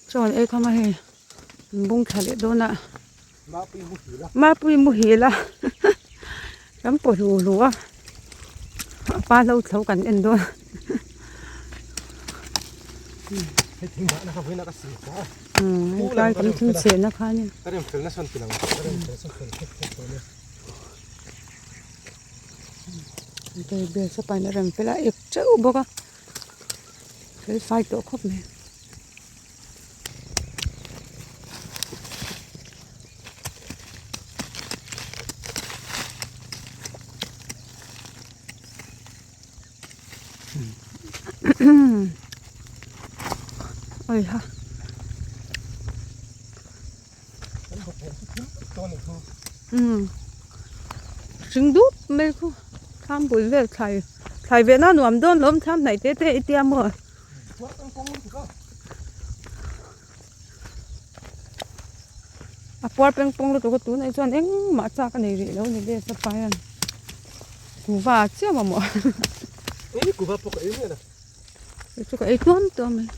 Chuan ei kham a hei an bung thla leh dawn a mapui muhil a kan paw hlu hlu a a pa hlo thlo kan en dawn helai kan thil chhehna kha a ni. Teuh bawk a fel fai tawh khawp mai. Oi ha. Umm hring dup mai khu thlam bul vel thlai thlai ve na nuam dawn lawm thlam hnaih te te i tia maw. A puar peng pawng lutuk a tunah hi chuan engmah chak a nei rih lo a ni ve sapa hian kuva chiah mamawh. Kei chu ka ei tuam tuam mai.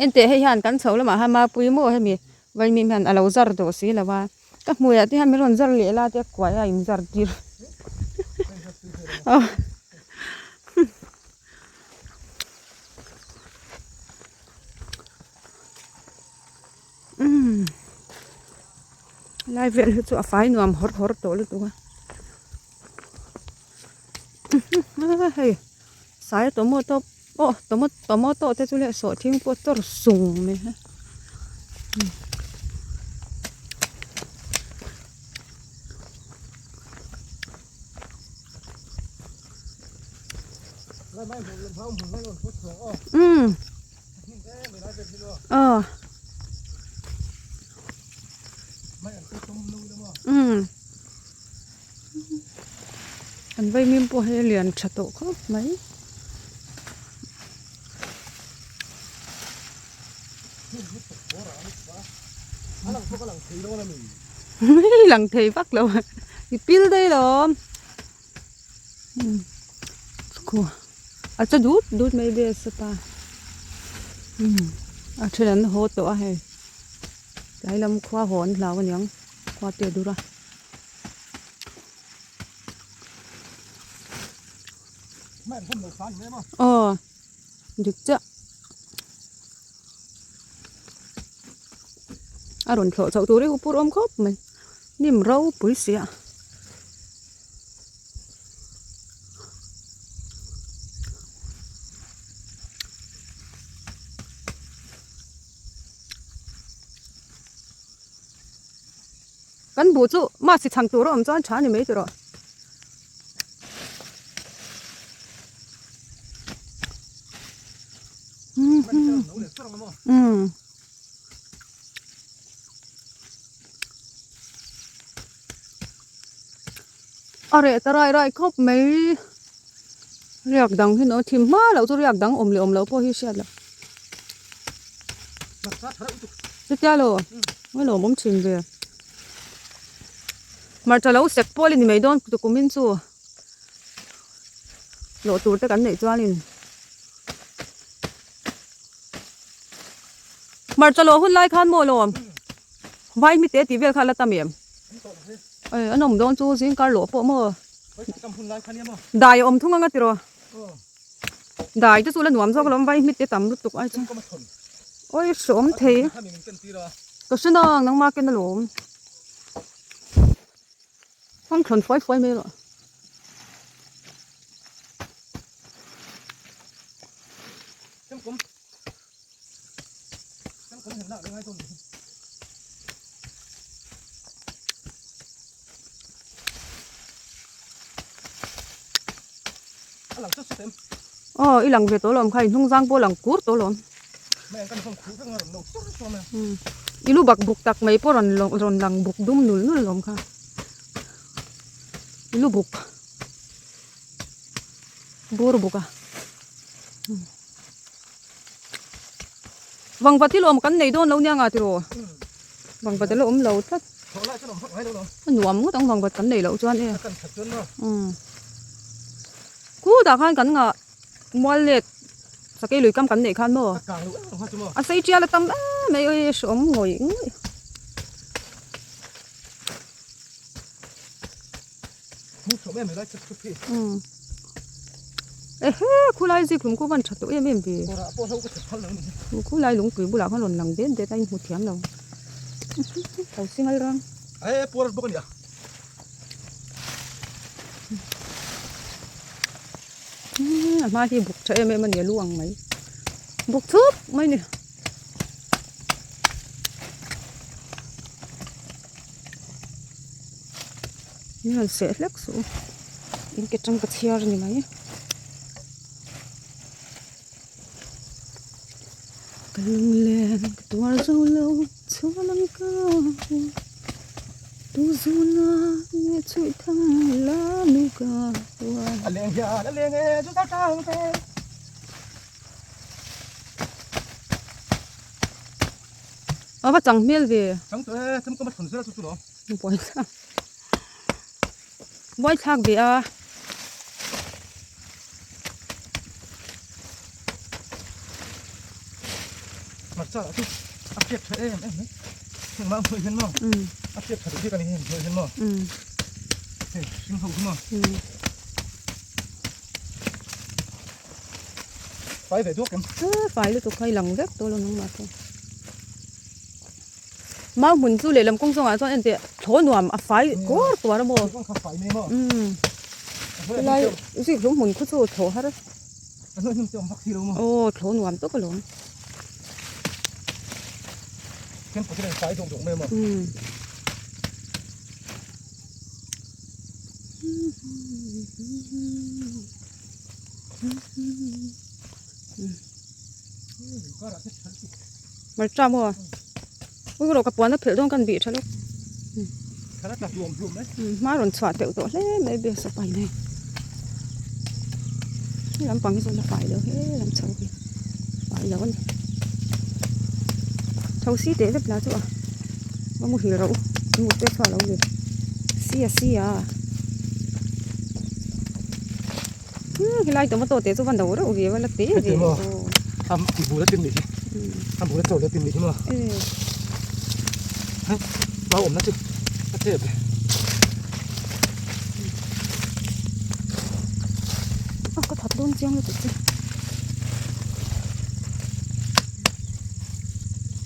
Enteh hei hian kan chho lamah hian mapui maw hemi vaimim hian a lo zar tawh si lo a ka hmuiah te hian min rawn zar leh la te kuai a in zar tir umm lai vel hi chu a fai nuam hawr hawr tawh lutuk a. Hei sai tomato pawh tomato te chu leh sawhthing pawh chawr sung mai ha. Umm aw umm. An vaimim pawh hi a lian tha tawh khawp mai. Lang thei vak lo i pil daih lawm a che dut dut mai vel sap a a then an haw tawh a hei tlai lam khua haw an hlau aniang khua te a dur a. Aw dik chiah a rawn thlawh chhoh tur hi u pur awm khawp mai hnim ropui si a. Kan buh chu mahse chhan tur a awm chuan tha a ni mai tawh rawh. Umm. A reh ta rai rai khawp mai. Riak dang hi no thim hma loh chu riak dang awm leh awm loh pawh hi hriat loh. Chutia lo a lawmawm thin ve. Hmarcha lo sek pawl a ni mai dawn tukumin chu lawh tur te kan neih chuanin hmarcha lawh hun lai khan maw lawm vai mite tih vel kha a la tam em e an awm dawn chu zingkar lawh pawh maw dai a awm thung anga tiraw. Dai te chu la nuam zawk alawm vai hmit te tam lutuk ai chuan awi hreawm thei ka hre nang nangma ken alawm hmang thlawn fuai fuai mai rawh. Aw i lang ve tawh lawm kha i hnung zang pawh lang kur tawh lawm i lu bak buk tak mai pawh rawn rawn lang buk dum nul nul lawm kha i lu buk bur buk a vangvat hi lawm kan nei dawn lo nia nga tiraw vangvat a la awm lo tlat a nuam ngawt ang vangvat kan neih loh chuan e umm. Khutah khan kan ngah mual let sakei lui kam kan neih khan maw? A sei tial a tam em mai ui hreawm ngawih ngawih. Ehe khulai zik hlum khu van tha tawh em em ve. Khulai lungpui bulah khan rawn lang det det a inhmu thiam lo. Tho singal rang. A hma hi buk tha em em a ni a lu ang mai buk thup mai a ni. Min rawn seh hlek suh u in ke tang ka chhiar a ni mai. Ka lunglen ka tuar zo lo chhuan ang ka tu zuna nge chhuih thang la nu ka huan. A leng hian a leng e chu ta tang te. A va chang hmel ve. Chang tawh e, cham ka ma thawn zela chu chu lo. Buai thlak. Buai thlak ve a. Hmarcha lah chu a hriat tha em em mai. Heng mau hnuai hian maw a hriat tha duh bik a ni heng hnuai hian maw. Hei hring ho hi maw. Fai ve duak em. Fai lutuk kha i lang vek tawh lo nangmah chu. Mau hmun chu lehlam kawng zawngah chuan enteh thlaw nuam a fai kuar kuar a maw. Helai zikhlum hmun khu chu thlaw har. Aw thlaw nuam tawk alawm. Hmarcha maw ui rawh ka puan a phelh dawn kan bih tha lawk hma rawn chhuah teuh tawh hle mai bia sapai nei he lampang hi chuan a fai lo he lam chho hi fai lo a ni tho si teh vek la chu a va muhil rawh u mut te chhuah lo le sia sia. Helai tomato te chu va no reuh ve va la te ve maw a bul a tin nih hi a bul a chaw la tin nih hi maw mau awmna chu a chep e a ka that dawn chiang lutuk chu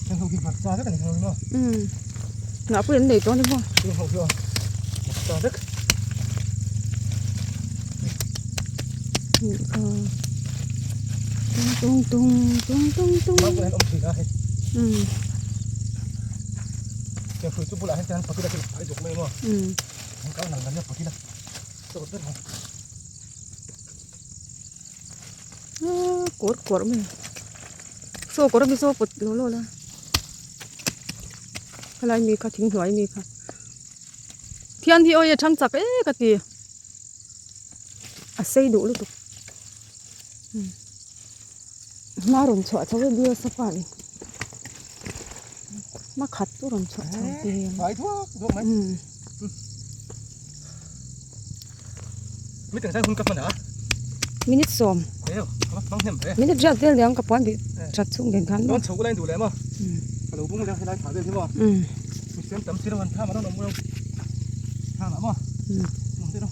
heng ho hi hmarcha vek a ni heng ho hi maw Ngahpui an nei tawh a ni maw? Heng ho hi aw hmarcha vek. Tung tung tung tung tung. Mau pawh hian awm thin a hei. Heng hrui chu bulah hian chuan pakila chu phai duk mai maw? An kal nal nal nia pakila. Chaw ber mai. Kawr kawr mai. Saw kawr ami saw pawt lo lo la. Helai mi kha thing hnuai mi kha. Thian hi awi a thang chak e ka ti. A sei duh lutuk. Hma rawn chhuah chho e bial sapa in. Hma khat chu rawn chhuah chho te. Fai thuak thuak mai. Mi teng zai hun ka hman a. Minute sawm. Eo, ka hmang hnem ve. Minute riat vel niang ka puan bih that chhung nen khan. Dawn chho ka la in duh leh maw? Ka lo bung leh helai thah vel hi maw? Mi siam tam si lo han tham a rawn awm lo. Thang lah maw? Awm daih lo.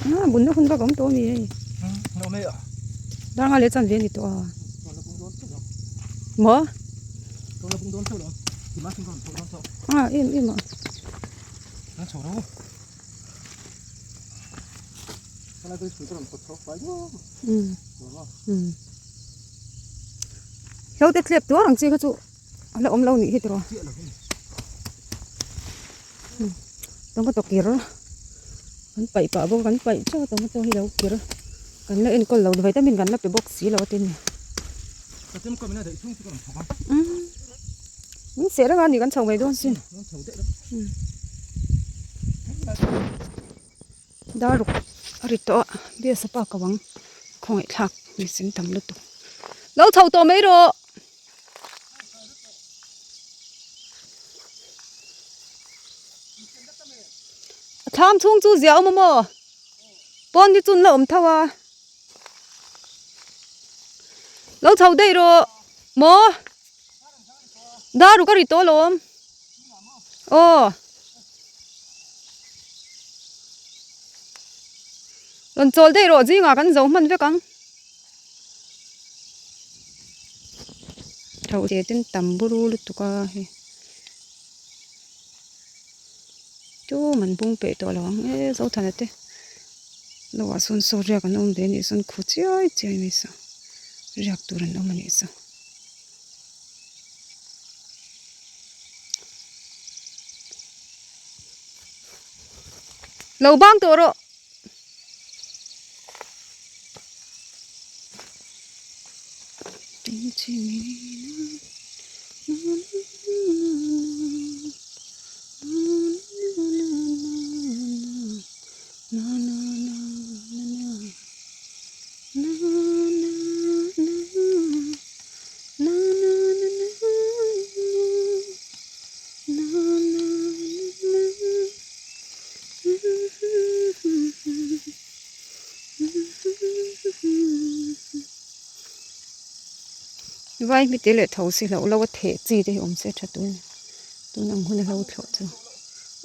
Ah, bunna hun bak a awm tawh a mi hei. Lo awm e a. Dar nga leh chan ve a ni tawh a. Maw? Ah, em em a. Hlo te thlep tuar ang chi kha chu a la awm lo nih hi tiraw. Tomato kir kan paih pah bawk a kan paih teuh a tomato hi lo kir kan la enkawl lo vitamin kan la pe bawk si lo a tin ni. Min seh reng a ni kan chho mai dawn sin. Dar ruk a ri tawh a biasa pa ko ang khawngaih thlak mihring tam lutuk. Lo chho tawh mai rawh. Thlam chhung chu zia awm a maw? Pawn hi chun la awm tho a. Lo chho daih rawh maw? Dar ruk a ri tawh alawm. Aw. Rawn chawl daih rawh zingah kan zo hman vek ang. Tho te ten tam buru lutuk a hei. Chu man bung peih tawh lo ang e Zothana te lo ah sawn saw riak an awm ve anih sawn khu chiai chiai mai saw riak tur an awm anih saw. Lo bang tawh rawh. Vai hmite leh tho si hlauh lo a theh chi te hi awm se tha tun tun ang hun a hlo thlawh chu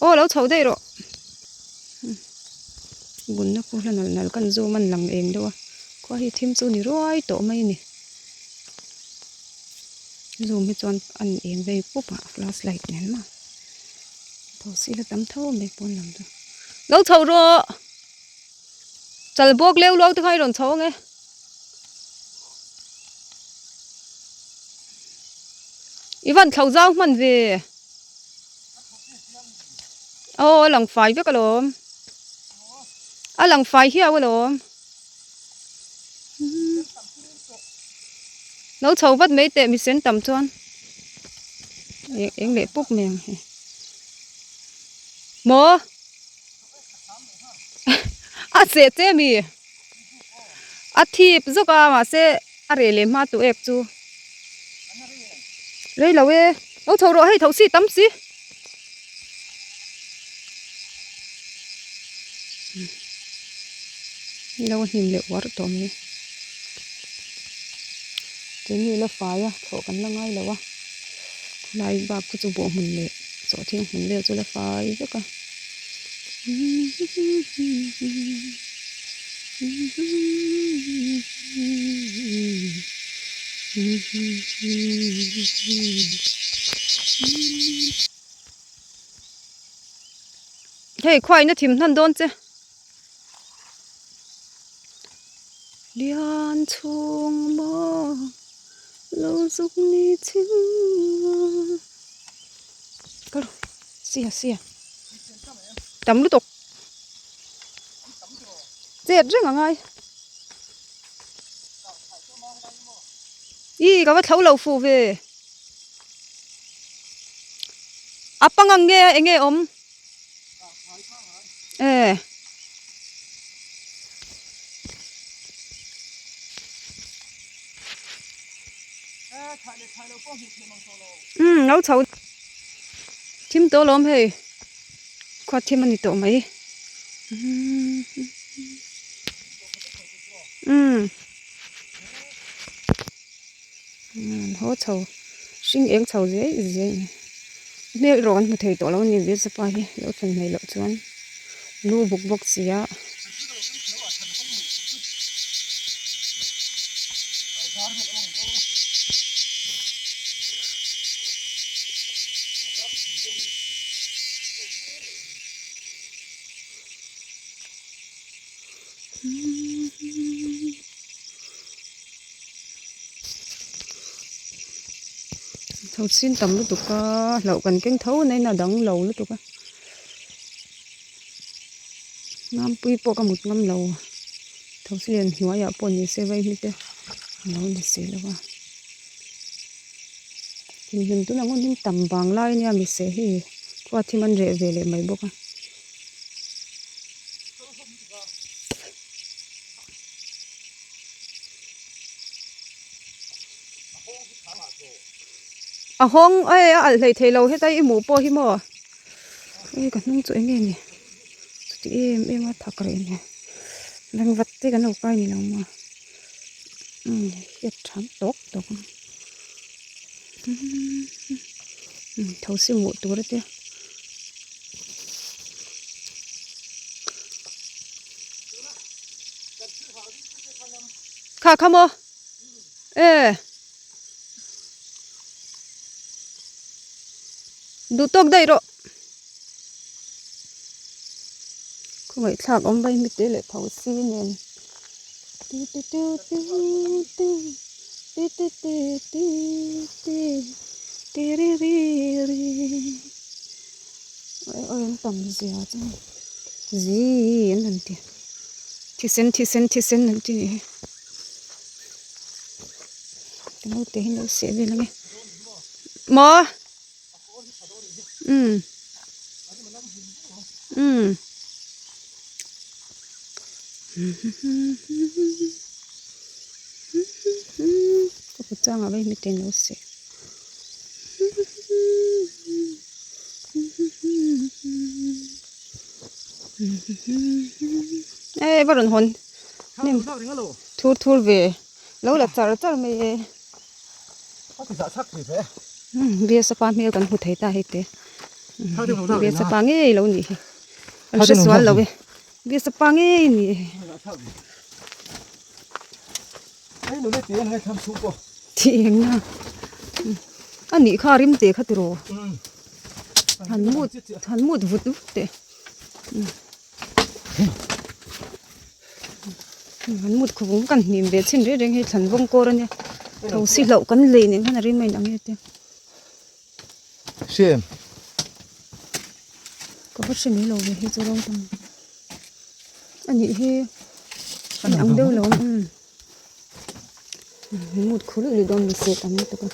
aw lo chho daih rawh bunna khu hla nalh nalh kan zoom an lang eng deuh a khua hi thim chu ni ruai tawh mai a ni zoom hi chuan an eng vei pup a flash light nen maw tho si la tam tho mai pawn lam chu lo chho rawh chal bawk leu luau te kha i rawn chho ang e. I van thlo zau hman ve. Aw a lang fai vek alawm. A lang fai hiau alawm. Lo chho vat mai teh misen tam chuan. Eng eng leh puk mai ang hi. Maw? A seh che mi? A thip zawk a mahse a reh leh hma tu ek chu rei lo e lo chho rawh hei tho si tam si lo hnim leh uar tawh mai keini la fai a thlawh kan la ngai lo a khulai bak khu chu bawh hmun leh sawhthing hmun vel chu la fai vek a. Hei khuaina thim hnan dawn che. Lian chhung maw lo zuk ni chhing a. Sia sia. Tam lutuk. Chet reng a ngai. Ih ka va thlo lo fuh ve. A pang ang nge eng nge awm? E. Umm lo chho. Thim tawh alawm hei. Khua thim a ni tawh mai. Umm. Haw chho hring eng chho zai zai a ni. Hmel erawh kan hmu thei tawh lo a ni Bialzapa hi lo thlen hmel loh chuan lu buk bawk si a. Tho chin tam lutuk a hlauh kan keng tho na in a dang lo lutuk a Mampui pawh ka mut ngam lo tho si lian hnuaiah pawh ni se vai hmite a lo ni si lo a thinhlim tunah ngawt hian tam vang lai ania mise hi khua thim an reh ve leh mai bawk a. A hawng e a alh hleih theih lo heta i hmuh pawh hi maw ui ka hnung chu eng nge ni. Ti em em a thak reh nia rangvat te kan lo kai ni lo maw umm hiat tham tawk tawk a umm thosi hmuh tur te kha kha maw e duh tawk daih rawh. Khawngaihthlak awm vai mite leh tho si nen ti ti ti ti ti ti ti ti ti ti ti ri ri ri awi awi an tam zia chu zi an han ti thisen thisen thisen an ti nih hi ka naute hi an lo seh vel ange maw. Umm umm ka kut changah vei miten lo seh e va rawn hawn hnim thur thur ve lo la char char mai e. Biasapa hmel kan hmu thei ta hei te Biasapa ngei lo nih hi an hre sual lo e Biasapa ngei ni e Tih eng na a nih kha rim te kha tiraw han mut han mut vut vut teh. An mut khawvung kan hnim ve chhin reng reng hei thlan vawng kawr ania tho si hlauh kan lei nen khan a rim a inang e te Hriam ka va hre mai lo ve hei chu ro tam anih hi a ang deuh lo um mut khur luih dawn ni se tam lutuk a.